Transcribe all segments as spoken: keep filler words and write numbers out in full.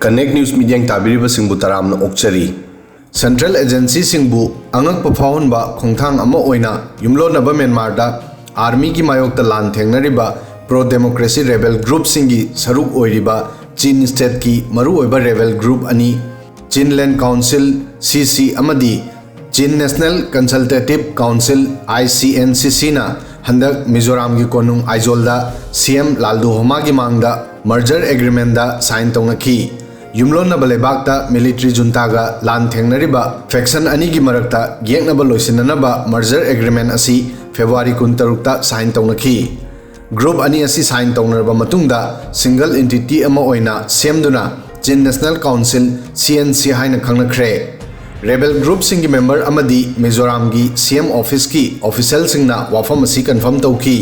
Connect News ꯃꯤꯠꯌꯦꯡ ꯇꯥꯕꯤꯔꯤꯕꯁꯤꯡꯕꯨ ꯇꯔꯥꯝꯅ ꯑꯣꯛꯆꯔꯤ꯫ Central agencyꯁꯤꯡꯕꯨ ꯑꯉꯛꯄ ꯐꯥꯎꯍꯟꯕ ꯈꯣꯡꯊꯥꯡ ꯑꯃ ꯑꯣꯏꯅ ꯌꯨꯝꯂꯣꯟꯅꯕ ꯃ꯭ꯌꯥꯟꯃꯥꯔꯗ armyꯒꯤ ꯃꯥꯌꯣꯛꯇ ꯂꯥꯟ ꯊꯦꯡꯅꯔꯤꯕ pro democracy rebel groupꯁꯤꯡꯒꯤ ꯁꯔꯨꯛ ꯑꯣꯏꯔꯤꯕ Chin stateꯀꯤ ꯃꯔꯨꯑꯣꯏꯕ rebel group ꯑꯅꯤ, Chinland Council, C C, ꯑꯃꯗꯤ Chin National Consultative Council, I C N C C ꯅ ꯍꯟꯗꯛ ꯃꯤꯖꯣꯔꯥꯝꯒꯤ ꯀꯣꯅꯨꯡ ꯑꯥꯏꯖꯣꯜꯗ C M ꯂꯥꯜꯗꯨꯍꯣꯃꯥꯒꯤ ꯃꯥꯡꯗ merger agreement ꯗ sign ꯇꯧꯅꯈꯤ꯫ ꯌꯨꯝꯂꯣꯟꯅꯕ ꯂꯩꯕꯥꯛꯇ military juntaꯒ ꯂꯥꯟ ꯊꯦꯡꯅꯔꯤꯕ faction ꯑꯅꯤꯒꯤ ꯃꯔꯛꯇ ꯌꯦꯛꯅꯕ ꯂꯣꯏꯁꯤꯟꯅꯅꯕ merger agreement ꯑꯁꯤ February ꯀꯨꯟꯇꯔꯨꯛꯇ sign ꯇꯧꯅꯈꯤ꯫ Group ꯑꯅꯤ ꯑꯁꯤ sign ꯇꯧꯅꯔꯕ ꯃꯇꯨꯡꯗ single entity ꯑꯃ ꯑꯣꯏꯅ ꯁꯦꯝꯗꯨꯅ Chin National Council, C N C ꯍꯥꯏꯅ ꯈꯪꯅꯈ꯭ꯔꯦ꯫ Rebel groupꯁꯤꯡꯒꯤ member ꯑꯃꯗꯤ ꯃꯤꯖꯣꯔꯥꯝꯒꯤ C M officeꯀꯤ officialꯁꯤꯡꯅ ꯋꯥꯐꯝ ꯑꯁꯤ confirm ꯇꯧꯈꯤ꯫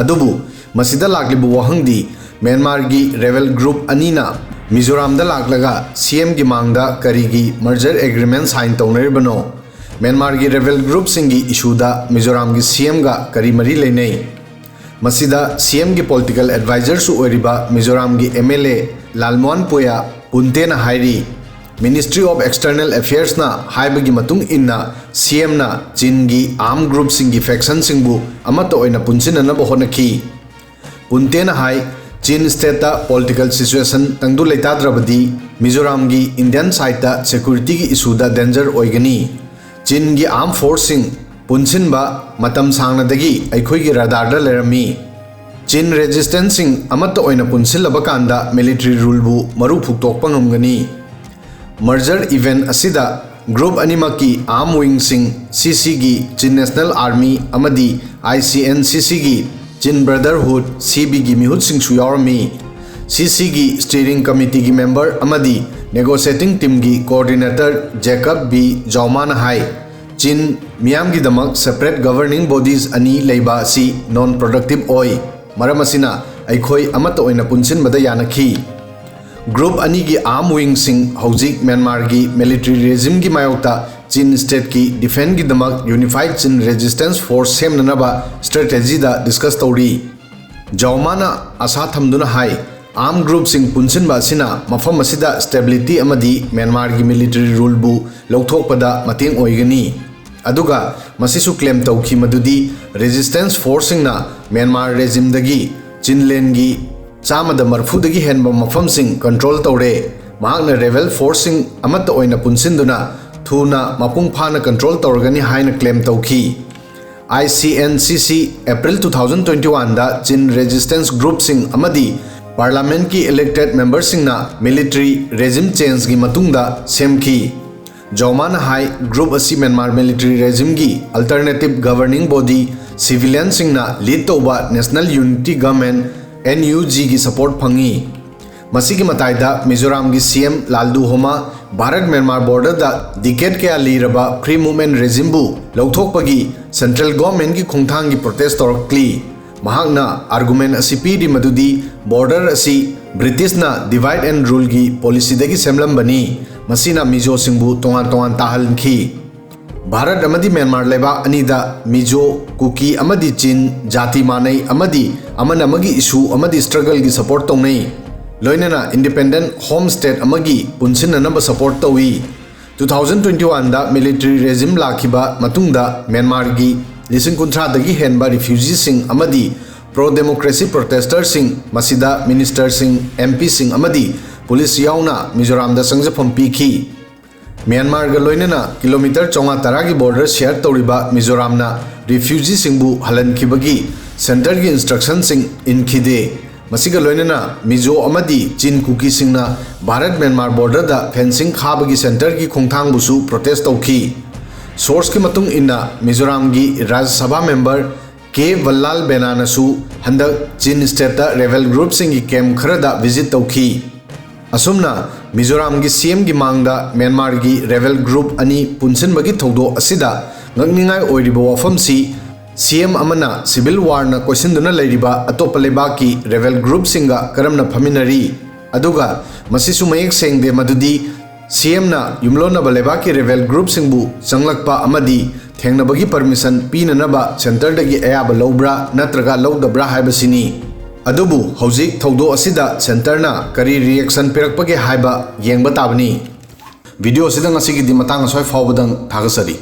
ꯑꯗꯨꯕꯨ ꯃꯁꯤꯗ ꯂꯥꯛꯂꯤꯕ ꯋꯥꯍꯪꯗꯤ ꯃ꯭ꯌꯥꯟꯃꯥꯔꯒꯤ rebel group ꯑꯅꯤꯅ ꯃꯤꯖꯣꯔꯥꯝꯗ ꯂꯥꯛꯂꯒ C Mꯒꯤ ꯃꯥꯡꯗ ꯀꯔꯤꯒꯤ merger agreement sign ꯇꯧꯅꯔꯤꯕꯅꯣ? ꯃ꯭ꯌꯥꯟꯃꯥꯔꯒꯤ rebel groupꯁꯤꯡꯒꯤ issueꯗ ꯃꯤꯖꯣꯔꯥꯝꯒꯤ C Mꯒ ꯀꯔꯤ ꯃꯔꯤ ꯂꯩꯅꯩ? ꯃꯁꯤꯗ C Mꯒꯤ political adviserꯁꯨ ꯑꯣꯏꯔꯤꯕ ꯃꯤꯖꯣꯔꯥꯝꯒꯤ M L A ꯂꯥꯜꯃꯣꯍꯟ ꯄꯣꯌꯥ ꯄꯨꯟꯇꯦꯅ ꯍꯥꯏꯔꯤ, Ministry of External Affairsꯅ ꯍꯥꯏꯕꯒꯤ ꯃꯇꯨꯡ ꯏꯟꯅ C Mꯅ Chinꯒꯤ armed groupꯁꯤꯡꯒꯤ factionꯁꯤꯡꯕꯨ ꯑꯃꯠꯇ ꯑꯣꯏꯅ ꯄꯨꯟꯁꯤꯟꯅꯅꯕ ꯍꯣꯠꯅꯈꯤ꯫ ꯄꯨꯟꯇꯦꯅ ꯍꯥꯏ, Chin stateꯇ political situation ꯇꯪꯗꯨ ꯂꯩꯇꯥꯗ꯭ꯔꯕꯗꯤ ꯃꯤꯖꯣꯔꯥꯝꯒꯤ Indian sideꯇ securityꯒꯤ issueꯗ danger ꯑꯣꯏꯒꯅꯤ꯫ Chinꯒꯤ armed forceꯁꯤꯡ ꯄꯨꯟꯁꯤꯟꯕ ꯃꯇꯝ ꯁꯥꯡꯅꯗꯒꯤ ꯑꯩꯈꯣꯏꯒꯤ radarꯗ ꯂꯩꯔꯝꯃꯤ꯫ Chin resistanceꯁꯤꯡ ꯑꯃꯠꯇ ꯑꯣꯏꯅ ꯄꯨꯟꯁꯤꯜꯂꯕ ꯀꯥꯟꯗ military ruleꯕꯨ ꯃꯔꯨ ꯐꯨꯛꯇꯣꯛꯄ ꯉꯝꯒꯅꯤ꯫ Merger event ꯑꯁꯤꯗ group ꯑꯅꯤꯃꯛꯀꯤ armed wingꯁꯤꯡ, C Cꯒꯤ Chin National Army ꯑꯃꯗꯤ I C N C Cꯒꯤ Chin Brotherhood, C Bꯒꯤ ꯃꯤꯍꯨꯠꯁꯤꯡꯁꯨ ꯌꯥꯎꯔꯝꯃꯤ꯫ C Cꯒꯤ steering committeeꯒꯤ member ꯑꯃꯗꯤ negotiating teamꯒꯤ coordinator Jacob B Jaomaꯅ ꯍꯥꯏ, Chin ꯃꯤꯌꯥꯝꯒꯤꯗꯃꯛ separate governing bodies ꯑꯅꯤ ꯂꯩꯕ ꯑꯁꯤ non productive ꯑꯣꯏ꯫ ꯃꯔꯝ ꯑꯁꯤꯅ ꯑꯩꯈꯣꯏ ꯑꯃꯠꯇ ꯑꯣꯏꯅ ꯄꯨꯟꯁꯤꯟꯕꯗ ꯌꯥꯅꯈꯤ꯫ Group ꯑꯅꯤꯒꯤ armed wingꯁꯤꯡ ꯍꯧꯖꯤꯛ ꯃ꯭ꯌꯥꯟꯃꯥꯔꯒꯤ military regimeꯒꯤ ꯃꯥꯌꯣꯛꯇ Chin stateꯀꯤ defenceꯒꯤꯗꯃꯛ Unified Chin Resistance Force ꯁꯦꯝꯅꯅꯕ strategyꯗ discuss ꯇꯧꯔꯤ꯫ ꯖꯥꯎꯃꯥꯅ ꯑꯥꯁꯥ ꯊꯝꯗꯨꯅ ꯍꯥꯏ, ꯑꯥꯔꯝ ꯒ꯭ꯔꯨꯞꯁꯤꯡ ꯄꯨꯟꯁꯤꯟꯕ ꯑꯁꯤꯅ ꯃꯐꯝ ꯑꯁꯤꯗ ꯁ꯭ꯇꯦꯕꯤꯂꯤꯇꯤ ꯑꯃꯗꯤ ꯃ꯭ꯌꯥꯟꯃꯥꯔꯒꯤ ꯃꯤꯂꯤꯇꯔꯤ ꯔꯨꯜꯕꯨ ꯂꯧꯊꯣꯛꯄꯗ ꯃꯇꯦꯡ ꯑꯣꯏꯒꯅꯤ꯫ ꯑꯗꯨꯒ ꯃꯁꯤꯁꯨ ꯀ꯭ꯂꯦꯝ ꯇꯧꯈꯤ ꯃꯗꯨꯗꯤ ꯔꯦꯖꯤꯁꯇꯦꯟꯁ ꯐꯣꯔꯁꯁꯤꯡꯅ ꯃ꯭ꯌꯥꯟꯃꯥꯔ ꯔꯦꯖꯤꯝꯗꯒꯤ ꯆꯤꯟꯂꯦꯟꯒꯤ ꯆꯥꯝꯃꯗ ꯃꯔꯤꯐꯨꯗꯒꯤ ꯍꯦꯟꯕ ꯃꯐꯝꯁꯤꯡ ꯀꯟꯇ꯭ꯔꯣꯜ ꯇꯧꯔꯦ꯫ ꯃꯍꯥꯛꯅ ꯔꯦꯕꯦꯜ ꯐꯣꯔꯁꯁꯤꯡ ꯑꯃꯠꯇ ꯑꯣꯏꯅ ꯄꯨꯟꯁꯤꯟꯗꯨꯅ ꯊꯨꯅ ꯃꯄꯨꯡ ꯐꯥꯅ ꯀꯟꯇ꯭ꯔꯣꯜ ꯇꯧꯔꯒꯅꯤ ꯍꯥꯏꯅ ꯀ꯭ꯂꯦꯝ ꯇꯧꯈꯤ꯫ ꯑꯥꯏ ꯁꯤ ꯑꯦꯟ ꯁꯤ ꯁꯤ ꯑꯦꯄ꯭ꯔꯤꯜ ꯇꯨ ꯊꯥꯎꯖꯟ ꯇ꯭ꯋꯦꯟꯇꯤ ꯋꯥꯟꯗ ꯆꯤꯟ ꯔꯦꯖꯤꯁꯇꯦꯟꯁ ꯒ꯭ꯔꯨꯞꯁꯤꯡ ꯑꯃꯗꯤ ꯄꯥꯔꯂꯥꯃꯦꯟꯠꯀꯤ ꯏꯂꯦꯛꯇꯦꯗ ꯃꯦꯝꯕꯔꯁꯤꯡꯅ ꯃꯤꯂꯤꯇꯔꯤ ꯔꯦꯖꯤꯝ ꯆꯦꯟꯖꯒꯤ ꯃꯇꯨꯡꯗ ꯁꯦꯝꯈꯤ꯫ ꯖꯣꯃꯥꯅ ꯍꯥꯏ, ꯒ꯭ꯔꯨꯞ ꯑꯁꯤ ꯃ꯭ꯌꯥꯟꯃꯥꯔ ꯃꯤꯂꯤꯇꯔꯤ ꯔꯦꯖꯤꯝꯒꯤ ꯑꯜꯇꯔꯅꯦꯇꯤꯚ ꯒꯕꯔꯅꯤꯡ ꯕꯣꯗꯤ, ꯁꯤꯚꯤꯂꯤꯌꯟꯁꯤꯡꯅ ꯂꯤꯗ ꯇꯧꯕ national unity government, N U ꯖꯤꯒꯤ ꯁꯄꯣꯔꯠ ꯐꯪꯏ꯫ ꯃꯁꯤꯒꯤ ꯃꯇꯥꯏꯗ ꯃꯤꯖꯣꯔꯥꯝꯒꯤ C M Lalduhoma Bharat Myanmar ꯕꯣꯔꯗꯔꯗ ꯗꯤꯀꯦꯗ ꯀꯌꯥ ꯂꯤꯔꯕ ꯐ꯭ꯔꯤ ꯃꯨꯚꯃꯦꯟꯠ ꯔꯦꯖꯤꯝꯕꯨ ꯂꯧꯊꯣꯛꯄꯒꯤ ꯁꯦꯟꯇ꯭ꯔꯦꯜ ꯒꯣꯔꯃꯦꯟꯠꯀꯤ ꯈꯣꯡꯊꯥꯡꯒꯤ ꯄ꯭ꯔꯣꯇꯦꯁ ꯇꯧꯔꯛꯂꯤ꯫ ꯃꯍꯥꯛꯅ ꯑꯥꯔꯒꯨꯃꯦꯟꯠ ꯑꯁꯤ ꯄꯤꯔꯤ ꯃꯗꯨꯗꯤ ꯕꯣꯔꯗꯔ ꯑꯁꯤ ꯕ꯭ꯔꯤꯇꯤꯁꯅ ꯗꯤꯚꯥꯏꯗ ꯑꯦꯟ ꯔꯨꯜꯒꯤ ꯄꯣꯂꯤꯁꯤꯗꯒꯤ ꯁꯦꯝꯂꯝꯕꯅꯤ, ꯃꯁꯤꯅ ꯃꯤꯖꯣꯁꯤꯡꯕꯨ ꯇꯣꯉꯥꯟ ꯇꯣꯉꯥꯟ ꯇꯥꯍꯟꯈꯤ꯫ ꯚꯥꯔꯠ ꯑꯃꯗꯤ ꯃ꯭ꯌꯥꯟꯃꯥꯔ ꯂꯩꯕꯥꯛ ꯑꯅꯤꯗ ꯃꯤꯖꯣ, ꯀꯨꯀꯤ ꯑꯃꯗꯤ ꯆꯤꯟ ꯖꯥꯇꯤ ꯃꯥꯟꯅꯩ ꯑꯃꯗꯤ ꯑꯃꯅ ꯑꯃꯒꯤ ꯏꯁꯨ ꯑꯃꯗꯤ ꯁ꯭ꯇ꯭ꯔꯒꯜꯒꯤ ꯁꯄꯣꯔꯠ ꯇꯧꯅꯩ, ꯂꯣꯏꯅꯅ ꯏꯟꯗꯤꯄꯦꯟꯗꯦꯟꯠ ꯍꯣꯝ ꯁ꯭ꯇꯦꯠ ꯑꯃꯒꯤ ꯄꯨꯟꯁꯤꯟꯅꯅꯕ ꯁꯄꯣꯔꯠ ꯇꯧꯏ꯫ ꯇꯨ ꯊꯥꯎꯖꯟ ꯇ꯭ꯋꯦꯟꯇꯤ ꯋꯥꯟꯗ ꯃꯤꯂꯤꯇꯔꯤ ꯔꯦꯖꯤꯝ ꯂꯥꯛꯈꯤꯕ ꯃꯇꯨꯡꯗ ꯃ꯭ꯌꯥꯟꯃꯥꯔꯒꯤ ꯂꯤꯁꯤꯡ ꯀꯨꯟꯊ꯭ꯔꯥꯗꯒꯤ ꯍꯦꯟꯕ ꯔꯤꯐ꯭ꯌꯨꯖꯤꯁꯤꯡ ꯑꯃꯗꯤ ꯄ꯭ꯔꯣ ꯗꯦꯃꯣꯀ꯭ꯔꯦꯁꯤ ꯄ꯭ꯔꯣꯇꯦꯁꯇꯔꯁꯤꯡ, ꯃꯁꯤꯗ ꯃꯤꯅꯤꯁꯇꯔꯁꯤꯡ, ꯑꯦꯝ ꯄꯤꯁꯤꯡ ꯑꯃꯗꯤ ꯄꯨꯂꯤꯁ ꯌꯥꯎꯅ ꯃꯤꯖꯣꯔꯥꯝꯗ ꯆꯪꯖꯐꯝ ꯄꯤꯈꯤ꯫ ꯃ꯭ꯌꯥꯟꯃꯥꯔꯒ ꯂꯣꯏꯅꯅ ꯀꯤꯂꯣꯃꯤꯇꯔ ꯆꯥꯝꯃꯉꯥ ꯇꯔꯥꯒꯤ ꯕꯣꯔꯗꯔ ꯁꯦꯌꯔ ꯇꯧꯔꯤꯕ ꯃꯤꯖꯣꯔꯥꯝꯅ ꯔꯤꯐ꯭ꯌꯨꯖꯤꯁꯤꯡꯕꯨ ꯍꯜꯍꯟꯈꯤꯕꯒꯤ ꯁꯦꯟꯇꯔꯒꯤ ꯏꯟꯁꯇ꯭ꯔꯛꯁꯟꯁꯤꯡ ꯏꯟꯈꯤꯗꯦ꯫ ꯃꯁꯤꯒ ꯂꯣꯏꯅꯅ ꯃꯤꯖꯣ ꯑꯃꯗꯤ ꯆꯤꯟ ꯀꯨꯀꯤꯁꯤꯡꯅ ꯚꯥꯔꯠ ꯃ꯭ꯌꯥꯟꯃꯥꯔ ꯕꯣꯔꯗꯔꯗ ꯐꯦꯟꯁꯤꯡ ꯈꯥꯕꯒꯤ ꯁꯦꯟꯇꯔꯒꯤ ꯈꯣꯡꯊꯥꯡꯕꯨꯁꯨ ꯄ꯭ꯔꯣꯇꯦꯁ ꯇꯧꯈꯤ꯫ ꯁꯣꯔꯁꯀꯤ ꯃꯇꯨꯡ ꯏꯟꯅ ꯃꯤꯖꯣꯔꯥꯝꯒꯤ ꯔꯥꯖ꯭ꯌ ꯁꯚꯥ ꯃꯦꯝꯕꯔ ꯀꯦ ꯕꯜꯂꯥꯜ ꯕꯦꯅꯥꯅꯁꯨ ꯍꯟꯗꯛ ꯆꯤꯟ ꯁ꯭ꯇꯦꯠꯇ ꯔꯦꯕꯦꯜ ꯒ꯭ꯔꯨꯞꯁꯤꯡꯒꯤ ꯀꯦꯝꯞ ꯈꯔꯗ ꯚꯤꯖꯤꯠ ꯇꯧꯈꯤ꯫ ꯑꯁꯨꯝꯅ ꯃꯤꯖꯣꯔꯥꯝꯒꯤ ꯁꯤ ꯑꯦꯝꯒꯤ ꯃꯥꯡꯗ ꯃ꯭ꯌꯥꯟꯃꯥꯔꯒꯤ ꯔꯦꯕꯦꯜ ꯒ꯭ꯔꯨꯞ ꯑꯅꯤ ꯄꯨꯟꯁꯤꯟꯕꯒꯤ ꯊꯧꯗꯣꯛ ꯑꯁꯤꯗ ꯉꯛꯅꯤꯡꯉꯥꯏ ꯑꯣꯏꯔꯤꯕ ꯋꯥꯐꯝꯁꯤ ꯁꯤ ꯑꯦꯝ ꯑꯃꯅ ꯁꯤꯚꯤꯜ ꯋꯥꯔꯅ ꯀꯣꯏꯁꯤꯟꯗꯨꯅ ꯂꯩꯔꯤꯕ ꯑꯇꯣꯞꯄ ꯂꯩꯕꯥꯛꯀꯤ ꯔꯦꯕꯦꯜ ꯒ꯭ꯔꯨꯞꯁꯤꯡꯒ ꯀꯔꯝꯅ ꯐꯝꯃꯤꯟꯅꯔꯤ? ꯑꯗꯨꯒ ꯃꯁꯤꯁꯨ ꯃꯌꯦꯛ ꯁꯦꯡꯗꯦ ꯃꯗꯨꯗꯤ ꯁꯤ ꯑꯦꯝꯅ ꯌꯨꯝꯂꯣꯟꯅꯕ ꯂꯩꯕꯥꯛꯀꯤ ꯔꯦꯕꯦꯜ ꯒ꯭ꯔꯨꯞꯁꯤꯡꯕꯨ ꯆꯪꯂꯛꯄ ꯑꯃꯗꯤ ꯊꯦꯡꯅꯕꯒꯤ ꯄꯔꯃꯤꯁꯟ ꯄꯤꯅꯅꯕ ꯁꯦꯟꯇꯔꯗꯒꯤ ꯑꯌꯥꯕ ꯂꯧꯕ꯭ꯔꯥ ꯅꯠꯇ꯭ꯔꯒ ꯂꯧꯗꯕ꯭ꯔꯥ ꯍꯥꯏꯕꯁꯤꯅꯤ꯫ ꯑꯗꯨꯕꯨ ꯍꯧꯖꯤꯛ ꯊꯧꯗꯣꯛ ꯑꯁꯤꯗ centreꯅ ꯀꯔꯤ reaction ꯄꯤꯔꯛꯄꯒꯦ ꯍꯥꯏꯕ ꯌꯦꯡꯕ ꯇꯥꯕꯅꯤ꯫ Video ꯑꯁꯤꯗ ꯉꯁꯤꯒꯤꯗꯤ ꯃꯇꯥꯡ ꯑꯁ꯭ꯋꯥꯏ ꯐꯥꯎꯕꯗꯪ ꯊꯥꯒꯠꯆꯔꯤ꯫